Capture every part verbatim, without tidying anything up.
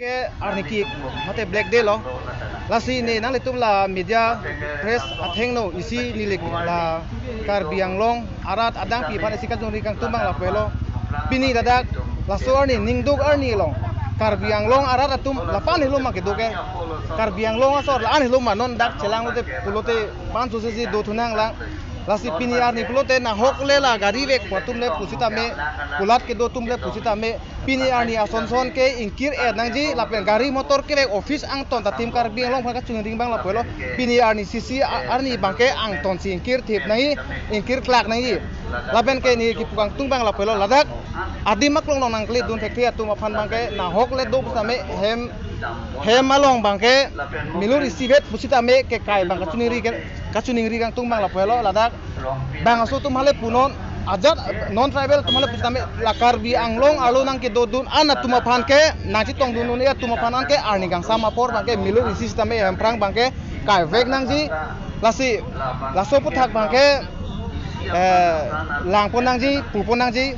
Ke arni ki mate Black Day lo. Lasi ne nanglitum la media press athengno isi neli la Karbi Anglong arat adang pi aphan isi kachunri kangtung abang lapu helo. Pini ladak laso arni ningduk arni along Karbi Anglong arat atum lapu-an helo ma kedo ke. Karbi Anglong asor la-an helo ma non dak chelanglote pulote panso sesi do thu nanglang. Lasi pini arni pulote nahok le la gari vekpo atum le pusitame, kulat kedo atum le pusitame, pini arni asonson ke ingkir et nangji lapen gari motor kevek office angton ta Team Karbi Anglong aphan kachunri abang lapu helo. Pini arni sisi a-, arni abangke angton si ingkir thip nangji, ingkir klak nangji. Lapen ke ne kipu kangtung abang lapu helo ladak adim aklong along nangkledun thekthe atum aphan abangke nahok le do pusitame hem, hem along abangke milur isivet pusitame kekai abang kachunri ke, kachunri kangtung abang lapu helo ladak. Bangso atum hale punon ajat non tribal atum hale pusitame la Karbi Anglong arlo nangkedodun an atum aphan ke nangchetongdun un-e atum aphan an ke arni kangsam apor abangke milur isi sitame aphrang abangke kaivek nangji. Lasi laso aphuthak abangke eh, langpon nangji, pupon nangji.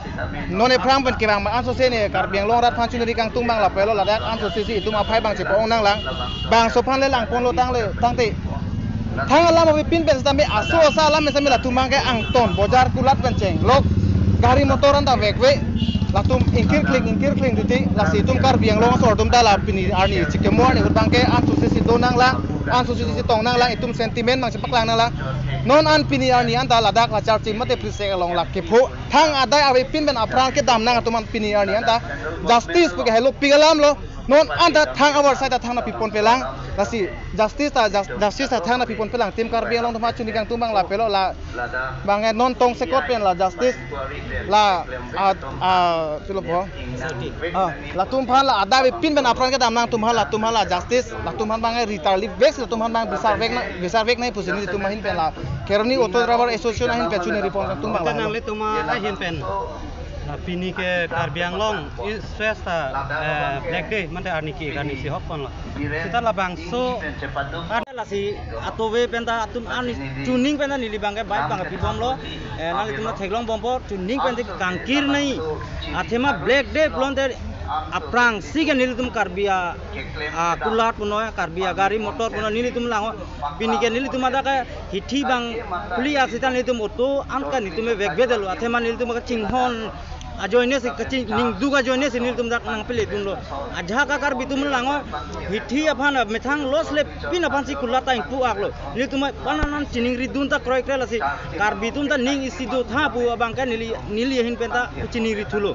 Non aphrang pen kevang ma anso se ne Karbi Anglong arat aphan chunri kangtung abang lapu helo ladak anso sesi itum aphai abang chepa-ong nanglang. Bangso aphan le langponlo tang le tangte thang alam avepin pen sitame aso asa alam sitame latum abangke angton bojar kulat pen chenglok gari motor anta vekve latum ingkir kling ingkir kling titi. Lasi itum Karbi Anglong asor atum ta la pini arni chikemo arni ahut abangke anso sesi do nanglang, anso sesi tong nanglang, itum sentiment abang chepaklang nanglang. Non an pini arni anta ladak la Charchi mate Prisek along la kepho thang adai avepin pen apran kedam nang atum an pini arni anta justice pu ke helopik alam lo. Non anta thang avar sai ta thang nangpiponpelang. Lasi justice ta jus-, justice ta thang nangpiponpelang. Team Karbi Anglong atum aphan chunri kangtung abang lapu helo la abangke non tongsekot pen la justice la a, a, pilo po. Ah, latum aphan la adai avepin pen apran kedam nang atum aphan latum aphan la justice, latum aphan abangke ri tarlip vek si latum aphan abang bisar vek nang, bisar vek nang pusi nelitum ahin pen la Kheroni Auto Driver Association ahin pen chunri pon kangtung abang. Ante la nanglitum ahin pen la pini ke Karbi Anglong i sesta, eh, Black Day mate arni ki arni si hok pon lo. Seta labangso, ada lasi atove pen ta atum arni chuning pen ta neli abangke bai abang pibomlo. Eh, nanglitum theklong bompo chuning pen ta kangkir nangji. Athema Black Day pulote aphrangsi ke nelitum Karbi a, a kulat punon, Karbi agari motor punon nelitum lang. Pini ke nelitum adak ke hithi abang pli asita nelitum auto an ke nelitum vekvedetlo. Athema nelitum kachinghon ajoine si, kachiningduk ajoine si nelitum dak nangpeledunlo. Ajahak Karbi atum lang hithi aphan methang loss le pin aphan si kulat ta ingpu-aklo. Nelitum panan an chiningridun ta kroikre lasi Karbi atum ta ning isi dotha pu abangke neli, neli ahin pen ta chiningrithutlo.